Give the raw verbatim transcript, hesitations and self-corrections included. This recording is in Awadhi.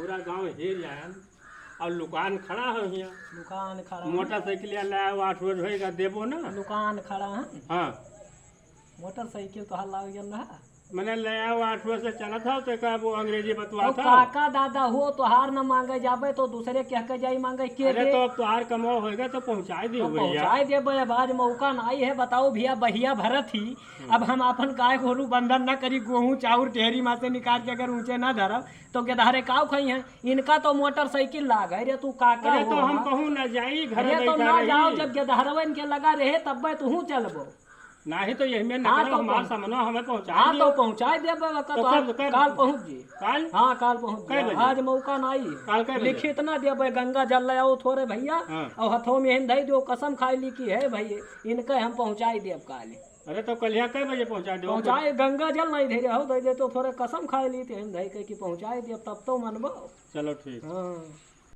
पूरा गाँव हेर जायन। और लुकान खड़ा है हियाँ। लुकान खड़ा है। मोटरसाइकिल या लाया हुआ आठ रोज होएगा, देबो ना। लुकान खड़ा है। हाँ। मोटरसाइकिल तोहार लाग जन रहा। मैंने लाया हुआ आठ रोज से चलत है, तो का वो अंग्रेजी बतवा तो था। काका दादा हो, तोहार न मांगे जाबे तो दूसरे कह के जाई मांगे के अरे दे। तो अब तोहार कमाओ होएगा तो पहुँचाए दी तो भैया। पहुँचाए देबे, अब आज मौका नाई है, बताओ भैया, बहिया भरत ही। अब हम आपन गाय गोरू बंधन ना करी, गोहूँ चाउर ढेरी मा से निकाल के अगर ऊँचे ना धरब, तो गेदहरे काव खाई हैं? इनका तो मोटरसाइकिल लाग है रे, तू का का अरे हो तो हम हमार? कहूँ ना जाई, घर अरे तो बैठा ना जाओ, रही। जब गेदहरवन के लगा रहे, तब्बे तुहूँ चलबो। नाही तो यही में हाँ, नकल तो हमार पहुँच- सामना हमें पहुँचा हाँ, दियो। तो पहुँचाए देबे, वक्त तो तो आज कब, कब? काल पहुँच जी। काल? हाँ, काल पहुँच कै जी। बजे? आज मौका नाई है। काल कै बजे? लिखित ना देबे, गंगा जल ले आओ थोरे भैया, हाँ। और हथों में हिन धई दियो, कसम खाई ली कि है भाई, इनके हम पहुँचाई देब काल। अरे तो कलिया कै बजे पहुँचा देबो? पहुँचाए, गंगा जल नहीं धरे हो, दे दे तो थोड़े कसम खाए ली थे हम धई के कि पहुँचाए देब, तब तो मनबो। चलो ठीक। हाँ।